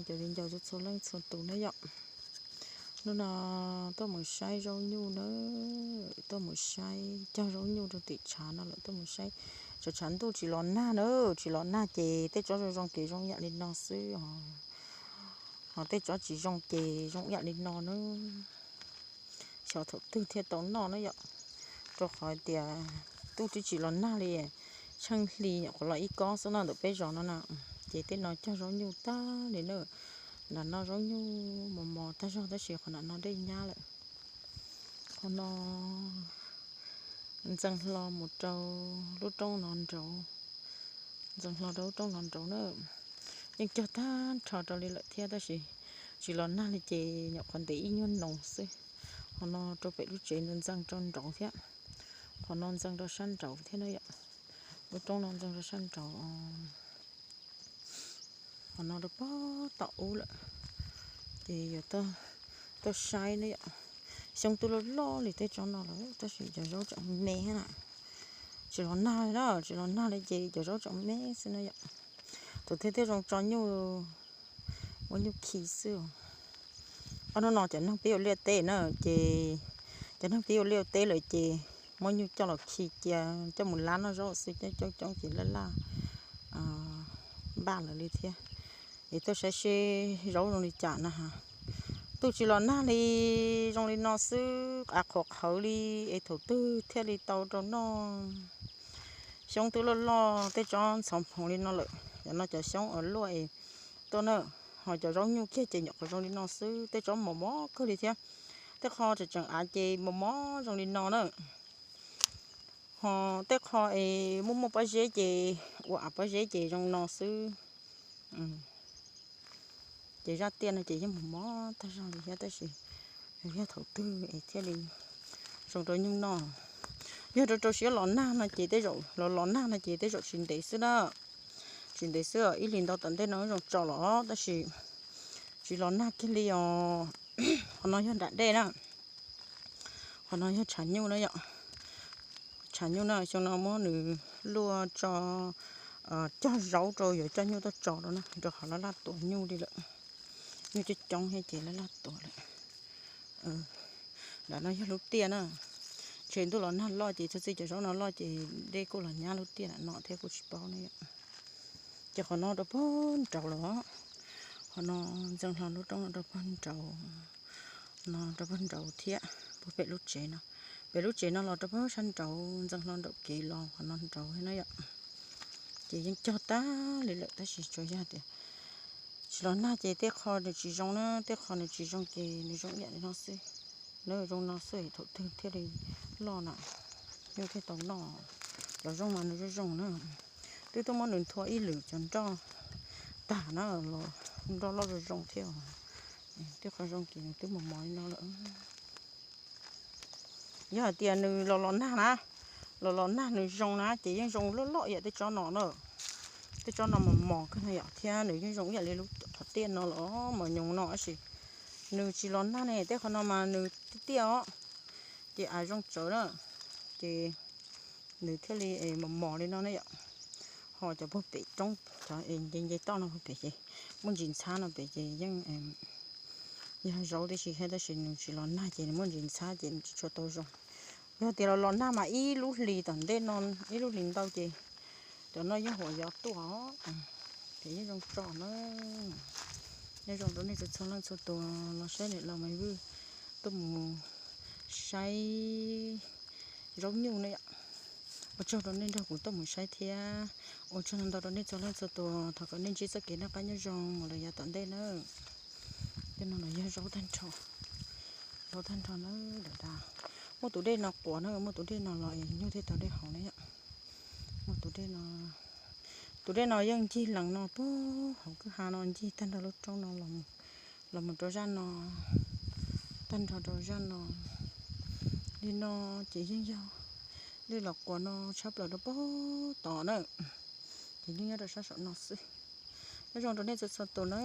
Cov viv ncaus txhua txhua leej txhua tus na yom, hnub no tuaj mus saib zaub nyuj na, tuaj mus saib cog zaub nyuj rau tim tshav no lawm, tuaj mus saib tshav, tshav ntuj tsis los nag na, tsis los nag ces tej tsob zoo zoo ces zoo yam li no xwb os, ho tej tsob tsis zoo ces zoo yam li no na. Xyov thaum twg thiaj tau noj na yom, rau qhov tias ntuj twb tsis los nag li, tsheej hli nyuam qhuav los ib kob xwb no ntawm peb zos no na, ces tej no cog zaub nyuj tag li na. Nram no zaub nyuj mos mos tag zog tab sis qhov nram no dej nyab lawm. Qhov no ntxeev hlo mus rau lub roob no nraud, ntxeev hlo rau lub roob no nraud na. Yeej cog tag nrho rau li lawm thiab tab sis tsis los nag li ces nyuam qhuav ntev ib nyuag noo xwb. Qhov no rau pem lub tsev ntxeev rau nraud thiab, qhov no ntxeev rau sab nraud thiab na yom. Lub roob no ntxeev rau sab nraud. Qhov no rau puag tom ub lawm, ces yuav tuaj saib na yom. Xyoob twb loj loj li tej tsob no lawm tab sis cov zaub tseem me na. Tsis los nag li na, tsis los nag li ces cov zaub tseem me xwb na yom. Thaum twg thiaj zoo tso nyuj, muab nyuj khi xwb. Ob hnub no cov neeg pib ua liaj teb na, ces cov neeg pib ua liaj teb lawm ces muab nyuj coj los khi cia coj mus lab noj zaub xwb, coob coob ces laj laj npaj lawm li thiab. Es tuaj saib seb zaub zoo li cas na ha. Twb tsis los nag li, zoo li no xwb, av qhuav qhawv li, es thaum twg thiaj li tau rau noj. Xyoob twb loj loj, tej tsob ntxhov nphoov li no lawm, cov no cov xyoob uas luaj es tuaj na, ho cov zaub nyuj kiag ces nyuam qhuav zoo li no xwb, tej tsob mos mos kawg li thiab. Tej qho tseem tseem av ces mos mos zoo li no na. Ho tej qho es muaj muaj pob zeb ces, ua av pob zeb ces zoo no xwb. Ces zaj tiaj no ces yeej mos mos tag zog li thiab tab sis yog thaum twg es thiaj li zoo rau nyuj noj. Yog rau rau siab los nag no ces tej zaum los los nag no ces tej zaum tsis ntev xwb na. Tsis ntev xwb, ib hlis ntau tom ntej no zoo tso los tab sis tsis los nag kiag li os. Qhov no yog nram dej na. Qhov no yog tshav nyuj na yom. Tshav nyuj na, xyoo no muab nws luaj tso, cog zaub rau yuav coj nyuj tuaj tso rau na, rau qhov laj laj tuav nyuj li lawm. Nyuj coob coob thiab ces laj laj tuav lawm. Nram no yog lub tiaj na. Tsam ntuj los nag loj ces txhua txhia cov zaub no loj ces dej kuj los nyab lub tiaj nram no thiab kuj tsis paub ne yom. Ces qhov no rau puag nraud los, qhov no ntxeev hlo lub roob no rau puag nraud, no rau puag nraud thiab puag pem lub tsev no. Pem lub tsev no los rau puag sab nraud ntxeev hlo nraum kev los qhov no nraud na yom. Ces yeej cog tag li lawm tab sis tsuas yog tias tsis los nag ces tej qho nws tsis zoo na, tej qho nws tsis zoo ces nws zoo ib yam li no xwb. Nws zoo no xwb thaum twg thiaj li loj na, nyuj thiaj tau noj. Cov zoo mas nws zoo zoo na. Twb tuaj muab nws nthua ib lwm cov nroj tag na los nroj loj zoo zoo thiab. Tej qho zoo ces nws twb mos mos li no lawm. Yog hais tias nws los los nag na, los los nag nws zoo na ces yeej zoo loj loj ib yam tej tsob no na. Tej tsob no mos mos kawg no yom thiab nws yeej zoo ib yam li lub qhov tiaj no los mos nyoos no tab sis nws tsis los nag ne, tej qhov no mas nws tiaj tiaj os, ces av zoo tsawv na, ces nws thiaj li mos mos li no ne yom. Ho cov puag pem roob cov nce nce toj no puag pem ces muaj ntsis ntxhab no pem ces yeej yog zaub tib si thiab tab sis nws tsis los nag ces nws muaj ntsis ntxhab ces nws tsis tshua tau zoo. Yog tias los los nag mas ib lub hlis tom ntej no, ib lub hlis ntau ces cov no yeej huam yov tuaj, ces yeej zoo tso na. Nyob zoo rau nej txhua txhua leej txhua tus los saib niam laus Maiv Vwj tuaj mus saib zaub nyuj na yom. Ua tsaug rau nej nrog kuv tuaj mus saib thiab. Ua tsaug ntau rau nej txhua leej txhua tus, thov kom nej ntsib txoj kev noj qab nyob zoo mus lawm yav tom ntej na. Tej no los yog zaub tag nrho, zaub tag nrho na, dav dav. Muaj tus dej no quas na, muaj tus dej no los nyuj thiaj tau dej haus na yom. Muaj tus dej no, tus dej no yeej ncig lees no puag hauv kwj ha no ncig tag nrho lub roob no los mus rau zaj no, tag nrho rau zaj no. Li no ces yeej yog dej los quas no tshab plaws rau puag tod na, ces yeej nyob rau sab saum no xwb. Nyob zoo rau nej txhua txhua tus na.